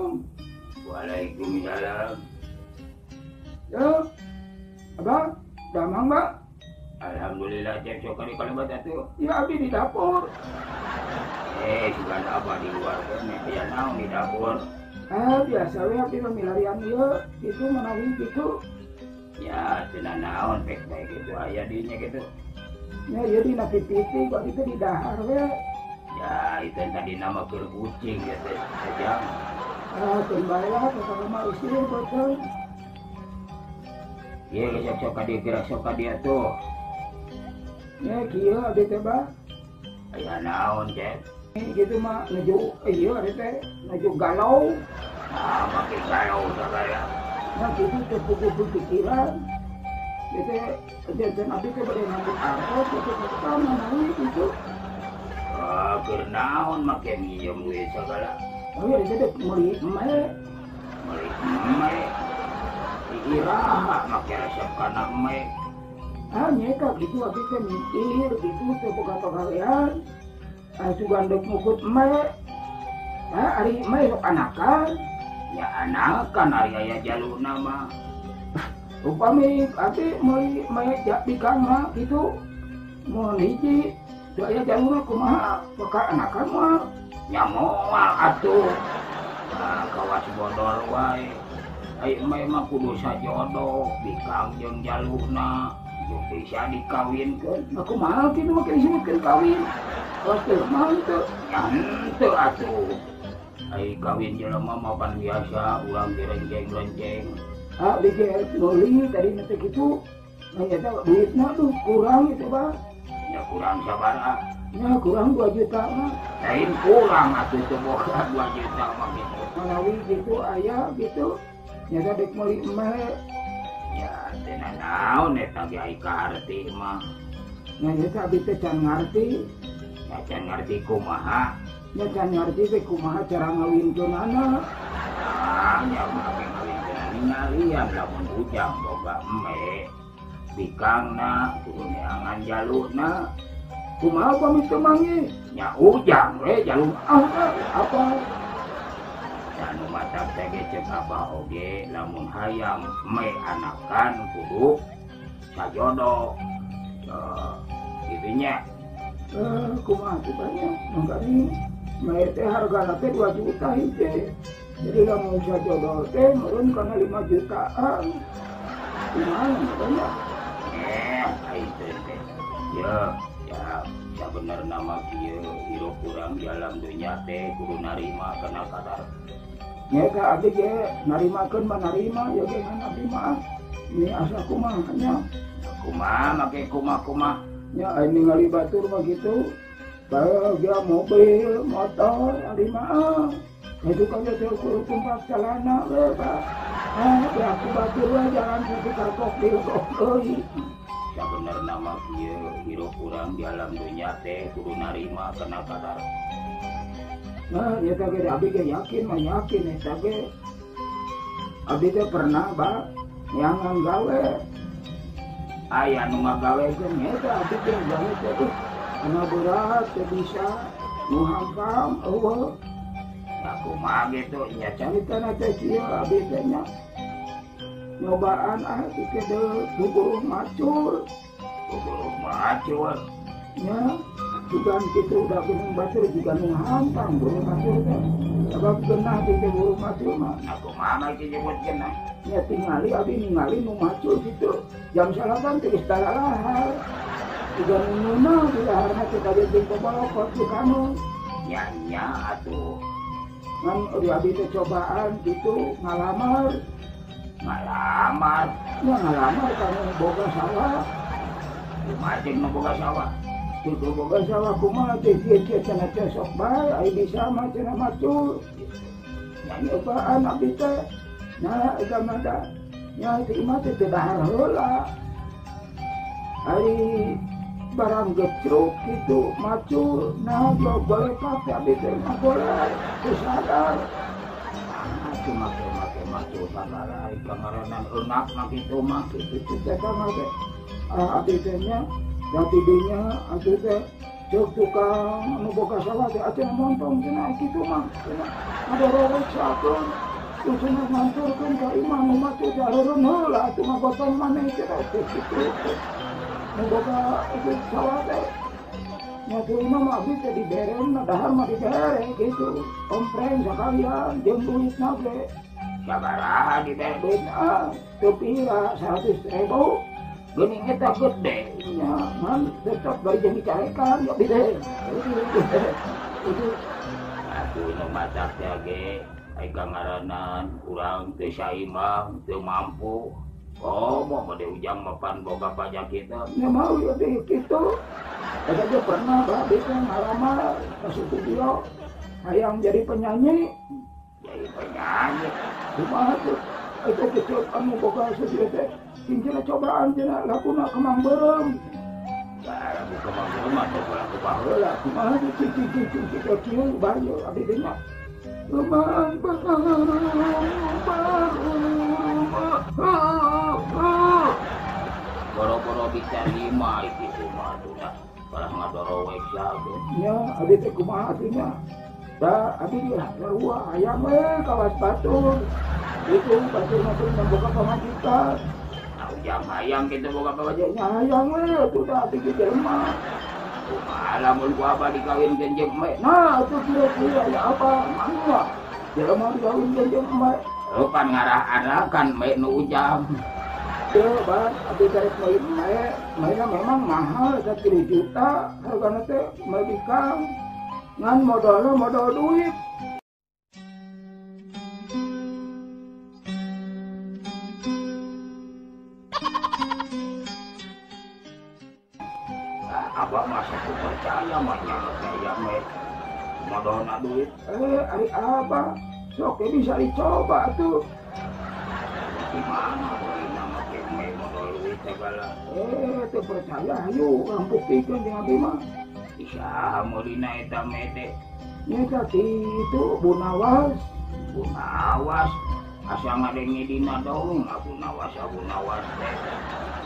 Assalamualaikum. Waalaikumsalam. Ya, Abah, damang, Mbak. Alhamdulillah, cek sok kali kalau baca tuh. Ya, abdi di dapur. Sudah abah di luar kan, ya naon di dapur. Ah, biasa we abdi mah milarian ieu, kitu manawi kitu. Ya, cenah naon pek bae kitu aya dinya kitu. Ya, ieu dina pipiti, kok itu di dahar we. Ya, itu tadi nama keur kucing ya teh, jang. Ah, keun bae lah, kakak mah isir bocah. Ieu sok sok ka dieu gerak sok ka dieu tuh. Ya, kieu abdi teh, Bah. Aya naon, Cek? Gitu mah nuju ieu abdi teh, nuju galau. Ah, make galau sagala. Nah, kitu teh puguh pikiran. Ieu teh janten abdi teh bade ngambil artos kitu teh manawi kitu. Ah, keur naon make minjem duit sagala. Oh, ya teh meuli eme. Meuli eme. Iraha make resep kana eme. Ah, nyeka gitu abdi teh mikir gitu teh boga pagawean. Ah, sugan deuk mukut eme. Ah, ari eme sok anakan. Ya anakan ari aya jaluna mah. Upami abdi meuli eme bikang mah kitu. Mun hiji teu aya jaluna kumaha bakal anakan mah. Ya moal atuh. Ah, kawas bodor wae. Ai eme mah kudu sajodoh bikang jeung jaluna. Bisa dikawinkeun. Aku mah kitu mah disebutkeun kawin. Kawas teu mah teu. Ya henteu atuh. Ai kawin jelema mah pan biasa urang direnceng-renceng. Ah, abdi ge meuli tadi teh kitu. Nah, eta duitna duh kurang itu, Bah. Ya kurang sabaraha? Ya kurang 2 juta mah. Lain kurang atuh teu boga 2 juta mah kitu. Manawi kitu aya kitu. Nyata dek meuli eme. Ya teu nanaon eta ge ai kaharti mah. Nya eta abdi teh can ngarti. Ya can ngarti kumaha? Nya can ngarti teh kumaha cara ngawinkeunana. Ah, nya mah ngawinkeunana ningalian lamun ujang boga eme. Bikangna kudu neangan jaluna. Kumaha pamit teu manggih? Nya ujang we jaluna. Ah, apa? Anu matak teh ge ceuk abah oge lamun hayang me anakan kudu sajodoh. Kitu nya. Kumaha teh nya? Mangkani me teh hargana teh 2 juta hiji. Jadi lamun sajodoh teh meureun kana 5 jutaan. Kumaha nya? Ai teh. Ya, ya sabenerna mah kieu hirup urang di alam dunya teh kudu narima kana kadar. Nyata abdi ge narimakeun mah narima ya ge ngan abdi mah. Ini asa kumaha nya? Kumaha make kumaha-kumaha? Nya ai ningali batur mah kitu. Bae mobil, motor, abdi mah. Itu kan teh ukur tumpak calana we, Pak. Ah, ya aku batur we jalan sapi karpok di euy. Sabenerna mah kieu hirup urang di alam dunya teh kudu narima kana kadar. Nah, nyata ge abdi ge yakin mah yakin eta ge. Abdi teh pernah, Bah, neangan gawe. Aya nu ngagawekeun nyata abdi teh gawe teh tuh kana berat teh bisa nu hampam eueuh. Nah, kumaha gitu nya caritana teh kieu abdi teh nya. Nyobaan ah kitu deuk buburuh macul. Buburuh macul. Nya juga kitu udah gunung batur juga nu hampang burung macul teh. Sabab genah di teh burung macul mah. Nah, kumaha mah kieu nyebut genah? Nya tingali abdi ningali nu macul kitu. Jam salapan teh geus dalalahar. Juga nu ngeunah di laharna teh kabeh jeung bobolokot ku kanu. Nya nya atuh. Ngan di abdi teh cobaan kitu ngalamar. Ngalamar? Nya ngalamar kanu boga sawah. Kumaha jeung nu boga sawah? Kudu boga sawah kumaha teh kieu-kieu cenah teh sok bae ai bisa mah cenah macul. Nya nyobaan abdi teh. Nah, eta mah da. Nya teh imah teh teu dahar heula. Ari barang gecruk kitu macul nah golepak teh abdi teh mah golek teu sadar. Ah, cuma make macul sagala ai pangaranan eungap mah kitu mah kitu teh mah teh. Ah, abdi teh nya da tidinya abdi teh Cek tukang anu boga sawah teh cenah montong cenah kitu mah cenah ngadoroweksakeun tuh cenah nganturkeun ka imah nu mah teh areureun heula atuh ngagotong maneh cenah teh kitu. Nu boga itu sawah teh nya teh imah mah abdi teh dibere na dahar mah dibere kitu. Kompreng sakalian jeung duitna ge. Sabaraha dibere duitna? Teu pira 100.000. Geuning eta gede nya ngan tetep bari jeung dicarekan ya abdi teh. Itu atuh nu matak teh ge ai kangaranan urang teu saimbang teu mampu. Oh, mau mode ujang mapan boga pajak kita. Nya mau ya teh kitu. Eta ge pernah bah abdi teh ngalamar ka studio hayang jadi penyanyi. Jadi penyanyi kumaha tuh? Eta kitu anu boga studio teh cenah cobaan cenah laguna Kemang Beureum. Lagu Kemang Beureum atau lagu baheula kumaha tuh cicing cicing kieu kieu bae abdi teh nya. Kemang Beureum boro-boro bisa lima kitu mah atuh dah. Kalah ngadoroweksa ge. Nya abdi teh kumaha atuh nya. Da abdi ge sarua hayang we kawas batur. Itu batur mah teh boga pamajikan. Ujang hayang kitu boga pamajikan. Nya hayang we atuh da abdi ge jelema. Kumaha lamun ku abah dikawinkeun jeung emek? Nah atuh kira-kira ya apa mangga. Jelema dikawinkeun jeung emek. Pan ngarah anakan emek nu ujang. Teu bah abdi karek meuli emek, meulina memang mahal eta 3 juta hargana teh meuli bikang. Ngan modalna modal duit. Abah masa teu percaya mah nya aya meh modalna duit. Ari abah sok bisa dicoba atuh. Gimana bolehna make meh modal duit segala. Teu percaya hayu urang buktikeun jeung abdi mah. Bisa meulina eta meh teh. Nya kitu Bu Nawas. Bu Nawas asa ngadenge dina dongeng Abu Nawas Abu Nawas teh.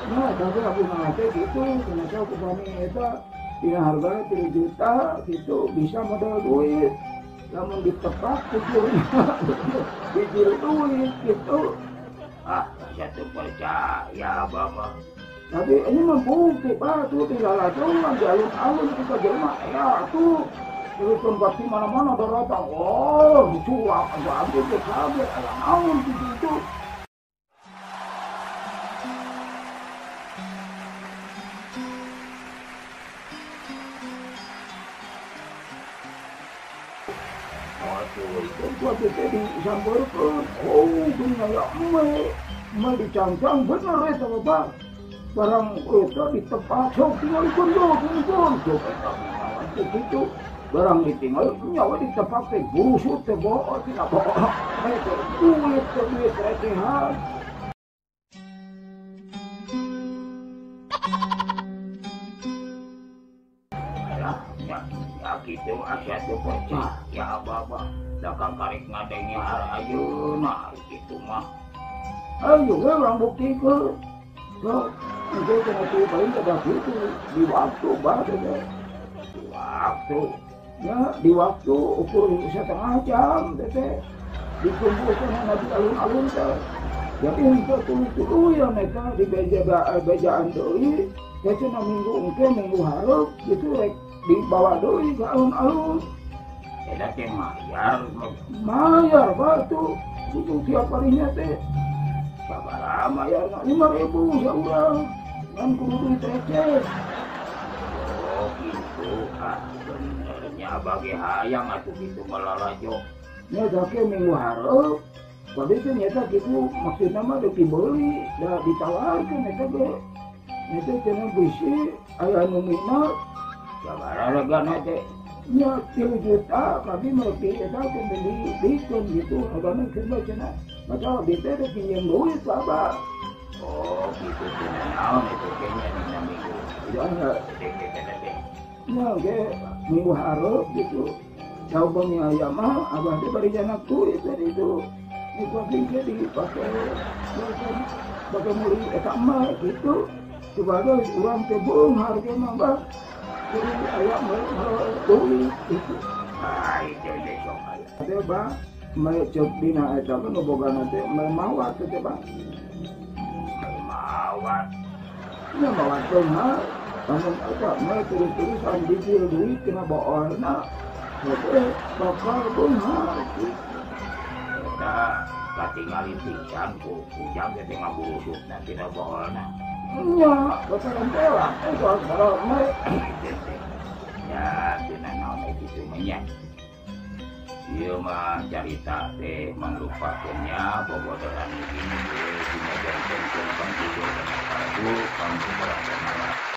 Nah, tapi Abu Nawas teh kitu cenah sok upami eta dina hargana 3 juta kitu bisa modal duit. Lamun ditepak kucurna bijil duit kitu. Ah, asa teu percaya abah mah. Tapi ini mah bukti bah tuh tinggal alun di alun-alun kita jelema ya tuh. Terus tempat di mana-mana ada datang. Oh, diculak ada abdi teh kaget aya naon kitu itu. Aduh, itu abdi teh disampeurkeun. Oh, geuning aya emek. Emek dicancang bener eta Bapak. Barang eta ditepak sok tingalikeun yo, tingalikeun. Sok eta naon teh kitu. Barang ditinggal nyawa ditepak teh busut teh boot tina boot. Teh duit teh duit recehan. Alah, ya, ya kitu asa teu percaya abah-abah. Da kakarek ngadenge ayeuna kitu mah. Ayo we urang buktikeun. Sok engke cenah teu paling kada kitu di waktu bah teh. Di waktu. Ya, di waktu ukur setengah jam teh dikumpul cenah di alun-alun teh. Jadi henteu tuluy-tuluyan eta di bejaan deui, teh cenah minggu engke minggu hareup kitu rek dibawa deui ka alun-alun. Eta teh mayar. Mayar batu itu tiap harinya teh. Sabaraha mayarna 5.000 saurang. Ngan kudu duit receh. Oh gitu ah benernya abah ge hayang atuh kitu malalajo. Nya dake minggu hareup. Kabeh teh nyata kitu maksudna mah deuk dibeuli, da ditawarkeun eta ge. Nyata cenah bisi aya nu minat. Sabaraha regana teh? Nya 3 juta kami mah di eta teh dibikeun gitu hargana geus cenah. Maka abdi teh rek pinjem duit ka abah. Oh gitu cenah naon itu teh nya dina minggu. Ya teh. Nya ge minggu hareup gitu. Jauh bengi aya mah abah teh bari janak duit tadi itu. Niku abdi ge dipake pake meuli eta mah gitu. Sebagai urang teh beunghar ge mah bah. kudu aya duit gitu. Ah itu teh sok aya. Teh ba mae ceuk dina eta mah nu bogana teh mae mawat teh ba. Mae mawat. Nya mawat beunghar. Lamun eta mae terus-terusan bijil duit tina boolna. Teh bakal beunghar. Eta katingali pisan ku ujang teh ngaburusukna tina boolna. Nya, bakalan tewak. Soal kalau mae ya tina naon kitu mah nya. Ieu mah carita teh mangrupakeun nya bobodoran gini teh dina jantenkeun pangtidur kana kalbu pangkumpulkeun.